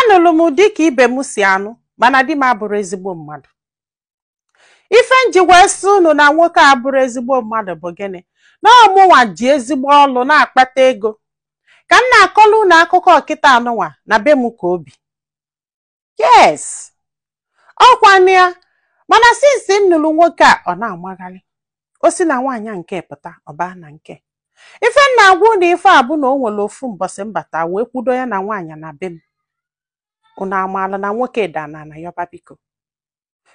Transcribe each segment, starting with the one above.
Anụrụ m di ka ibe m si anụ, mana di m abụrụ ezigbo mmadụ. Ife nji wee sị unu na nwoke a abụrụ ezigbo mmadụ bụ gịnị? Na ọmụnwa ji ezigbo ọlụ na-akpata ego. Ka m na-akọlụ unu akụkọ ọkịta anụnwa na be m ka obi. Yes, ọkwanụ ya. Mana since m nụrụ nwoke a, ọ na-amagharị. O si na nwaanyị nke pụta, ọ baa na nke. Ife m na-agwa unu ife a bụ na o nwere ofu mbọsị mbata wee kwudo ya na nwaanyị na be m. Unu amaala na nwoke dana na yọba biko.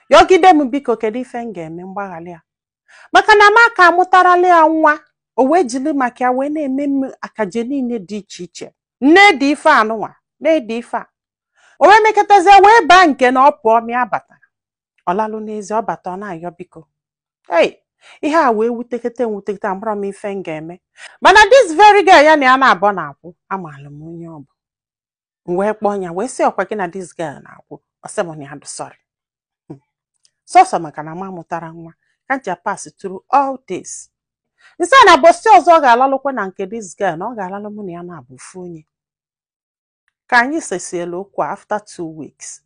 Yọgide m biko, kedu ife m ga-eme mgbaghalị ya? Maka na m aka amụtarala ya nwa, o wee jiri maka ya wee na-eme m akaje niile dị iche iche. Nne dị ife anụnwa, nne dị ife a. O wee mekọtazie wee baa nke na ọ pụọ mịa batara. Ọ lalụ n'ezi, ọ bata, ọ na-ayọ biko. Hey, ihe a wee wutekete nwutekete, amara m ife m ga-eme. Mana this very girl ya na ya na-abọ na-akwụ, amaala m onye ọ bụ. M wee kpọọ ya wee sị, ọkwa gị na this girl na-akwụ? Ọ sị m na ya dị sorry. Sọsọ maka na m amụtara nwa ka m ji pass through all this. Nsị a na bọsị ọzọ ọ ga-alalụkwa na nke this girl, na ọ ga-alalụ mụ na ya na-abụ ofu onye. Ka anyị sesiela okwu a, after 2 weeks,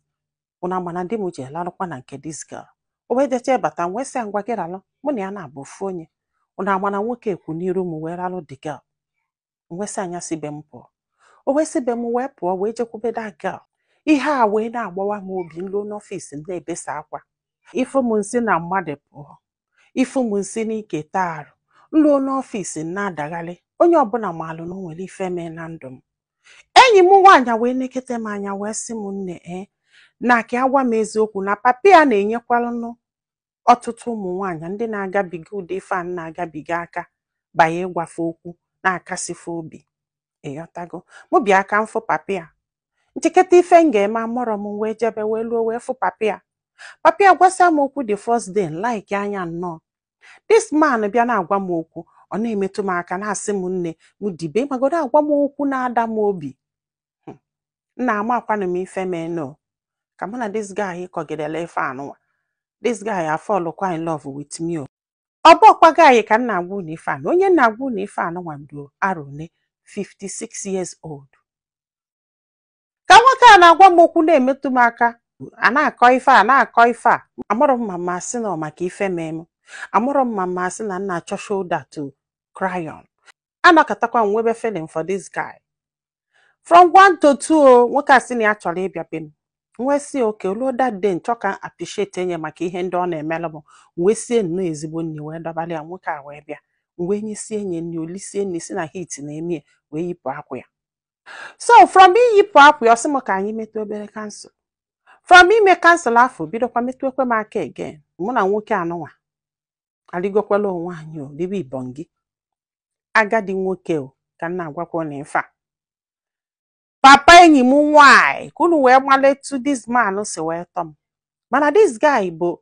unu ama na di m ji elalụkwa na nke this girl. O wee jecha bata, m wee sị ya, ngwa, gị ralụ mụ na ya na-abụ ofu onye. Unu ama na nwoke ekwu n'iru m wee ralụ the girl. M wee sị anya si be m pụọ. O wee sị be m wee pụọ, wee jekwube that girl. Ihe a wee na-agbawa m obi. M luo n'ọfịs, m na-ebesa akwa. Ifu m nsị na mmadụ pụọ, ifu m nsị n'ike taa arụ. M luo n'ọfịs, m na-adagharị. Onye ọbụla maalụ na o nwere ife mee na ndụ m. Enyi m nwaanyị wee nekete m anya wee sị m, nne, ee, na ka agwa m eziokwu na papi ya na-enyekwalụnụ ọtụtụ ụmụ nwaanyị ndị na-agabiga ụdị ife a na-agabiga aka banye ịgwafe okwu na-akasịfe obi. Ịghọtago? Mụ bịa ka m fụ papi ya. Ncheketa ife m ga-eme amụrọ m, wee jebe, wee luo, wee fụ papi ya. Papi ya gwasịa m okwu the first day, like anya nnọọ. This man bịa na-agwa m okwu, ọ na-emetụ m aka, na-asị m, nne m, dibe magodo, agwa m okwu na-ada m obi. Nna, amakwanụ m ife mee ka mụ na this guy kọgidere ife anụnwa. This guy afallụkwa in love with me o. Ọ bụ ọkwa guy ka m na-agwa unu ife anụ. Onye m na-agwa unu ife anụnwa do arọ one 56 years old. Ka nwoke a na-agwa m okwu, na-emetụ m aka, a na-akọ ife a na-akọ ife a, amụrụ m ma masị na ọ maka ife mee m. Amụrụ m ma masị na nna achọ shoulder to cry on. Anọkọtakwa m nwebe feeling for this guy. From one to two o, nwoke a sị na ya chọrọ ịbịa be m. M wee sị okay. Oluo that day, nchọ ka appreciate enye maka ihe ndị ọ na-emelụ m. M wee sie nnọọ ezigbo nri wee dọbalị ya. Nwoke a wee bịa, m wee nyesie nye nri, olisie nri, si na heat na-eme ya, wee yipụ akwa ya. So from iyipụ akwa ya, ọ sị m ka anyị metụ obere cancel. From ime cancel afọ, bidokwa metụ ekwe m aka again. Mụ na nwoke anụnwa arịgokwala onwe anyị o ribe ibongi. Agadi nwoke o ka m na-agwakwa na ife a papa enyi m nwanyị, ka unu wee mara etu this man si wee tọ m. Mana this guy bụ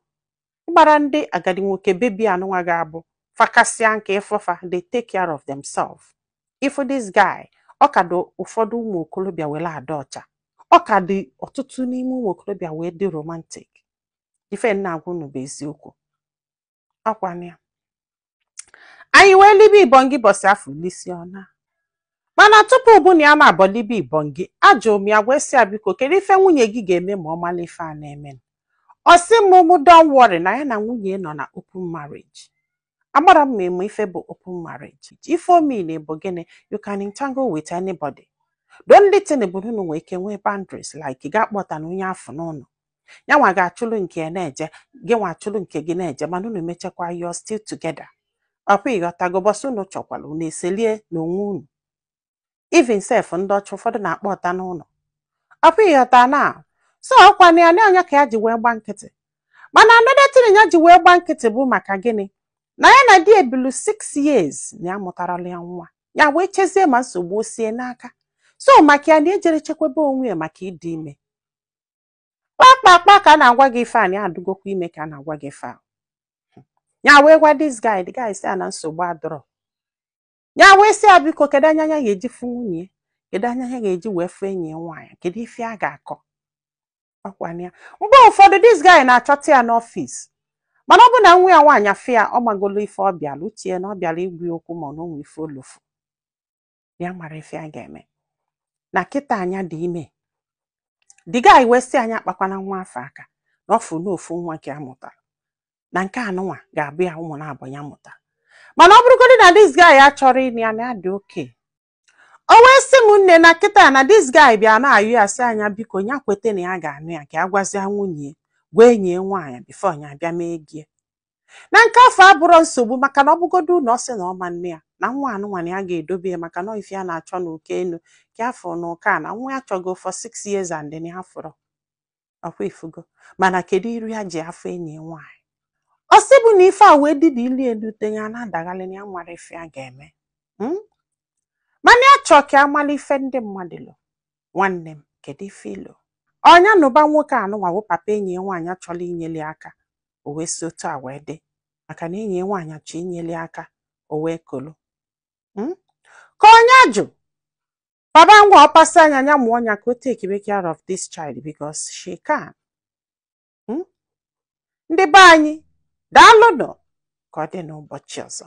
gbara ndị agadi nwoke bebi anụnwa ga-abụ fakasịa nke ịfọfa, they take care of themselves. Ifu this guy, ọ ka dị ụfọdụ ụmụ okorobịa were ada ọcha, ọ ka dị ọtụtụ n'ime ụmụ okorobịa wee dị romantic. Ife nna agwa unu bụ eziokwu. Ọkwana ya, anyị wee libe ibongi bọsị afọ lisi ọna. Mana tupu bụ na ya na-abọlibe ibongi, ajụrụ m ya wee sị ya, biko, kedu ife nwunye gị ga-eme ma ọ mara ife a na-eme? Ọ sị m mụ don't worry, na ya na nwunye nọ na open marriage. Agbara m ma eme ife bụ open marriage. Ife o mean bụ gịnị? You can entangle with anybody. The only thing bụ na unu nwee ike nwee boundaries, like ị ga-akpọta na onye afọ n'ụlọ ya nwa ga-achụlụ nke ya na-eje, gị nwa achụlụ nke gị na-eje, mana unu mechakwa, you're still together. Ọkwa ịghọtago? Bọsị unu chọkwara, unu eselie n'onwe unu. Even sef, ndị ọcha ụfọdụ na-akpọ ọta n'ụlọ. Ọkwa ịghọta na so ọkwa na ya na anya ka ya ji wee gba nkịtị. Mana another thing ya ji wee gba nkịtị bụ maka gịnị? Na ya na di ebilu 6 years na ya mụtarala ya nwa, ya wee chezie ma nsogbu o sie n'aka. So maka ya na ejere chekwebe onwe ya maka ịdị ime kpakpakpa ka a na-agwa gị ife a na ya adụgokwa ime. Ka a na-agwa gị ife a, ya wee gwa this guy. The guy sị ya na nsogbu adọrọ. Ya wee sị ya, biko, kedu anya ya ga-eji fụ nwunye ya? Kedu anya ya ga-eji wee fụ enyi ya nwaanyị? Kedu ife a ga-akọ? Ọkwa ya, mgbe ụfọdụ this guy na-achọta ya n'ọfịs, mana ọ bụ na nwa ya nwaanyị afụ ya, ọ magolo ife ọ bịara uche na ọ bịara igwu okwu, ma ọ na onwe ife olofu ya mara ife a ga-eme na kịta anya dị ime. The guy wee sị anyị akpakwana nwa afọ aka, na ọ fụ n'ofu nwa ka ya mụtara, na nke anụnwa ga-abụ ya ụmụ na-abụ ya mụtara. Mana ọ bụrụgodị na this guy achọrọ ịnụ ya, na ya dị oke. O wee sị m, nne, na kịta na this guy bịa na-ayụ ya, sị anya biko, ya kwete na ya ga-anụ ya, ka ya gwazie nwunye, gwa enyi ya nwaanyị before ya abịa mee gie. Na nke afọ abụrọ nsogbu, maka na ọ bụgodu na ọ sị na ọma nne ya, na nwa anụnwa na ya ga-edobe ya, maka na ife ya na-achọ n'ụkọ enu ka afọ n'ụka a na nwa ya chọgo for 6 years and then ya fụrọ ọkwa ifugo. Mana kedu iru ya ji afọ enyi ya nwaanyị? Ọ sị bụ na ife a wee dị na ilu elute ya na-adaghalị na ya nwere ife ya ga-eme. Mana ya chọọ ka amala ife ndị mmadụ lụ. Nwanne m, kedu ife ilo ọnya nụba nwoke anụnwa wụ papa enyi ya nwaanyị chọrọ inyeli aka? O wee si otu a wee dị, maka na enyi ya nwaanyị chọọ inyeli aka, o wee kolo. Ka onye jụ baba ngwa ọpasị anya ya mụọ ya, ka o take care of this child because she can. Ndị be anyị, daalụnụ. Ka ọ dị n'ụbọchị ọzọ.